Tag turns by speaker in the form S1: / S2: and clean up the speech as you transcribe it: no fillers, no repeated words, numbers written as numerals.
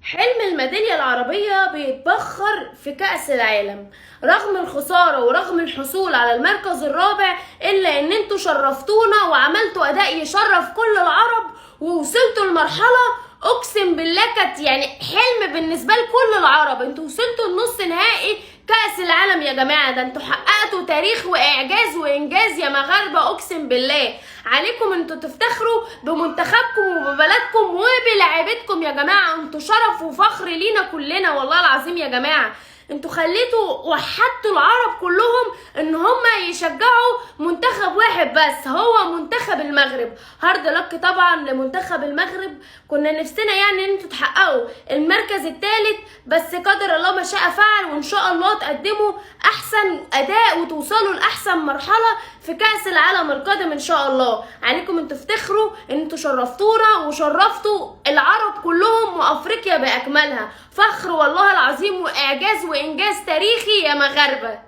S1: حلم الميدالية العربية بيتبخر في كأس العالم رغم الخسارة ورغم الحصول على المركز الرابع، إلا إن انتوا شرفتونا وعملتوا أداء يشرف كل العرب ووصلتوا لمرحلة أقسم بالله كانت يعني حلم بالنسبة لكل العرب. انتوا وصلتوا لنص نهائي كأس العالم يا جماعة، ده انتوا حققتوا تاريخ وإعجاز وإنجاز يا مغاربة، أقسم بالله عليكم انتوا تفتخروا بمنتخبكم وببلدكم وبلاعيبتكم يا جماعة. انتوا شرف وفخر لينا كلنا والله العظيم يا جماعة. انتوا خليتوا وحدتوا العرب كلهم ان هم يشجعوا منتخب واحد بس، هو منتخب المغرب. hard luck طبعا لمنتخب المغرب، كنا نفسنا يعني ان انتوا تحققوا المركز الثالث، بس قدر الله ما شاء فعل، وان شاء الله تقدموا احسن اداء وتوصلوا لاحسن مرحلة في كاس العالم القادم ان شاء الله. عليكم انتوا تفتخروا ان انتوا شرفتونا وشرفتوا العرب كلهم وافريقيا باكملها. فخر والله العظيم واعجاز وانجاز تاريخي يا مغاربة.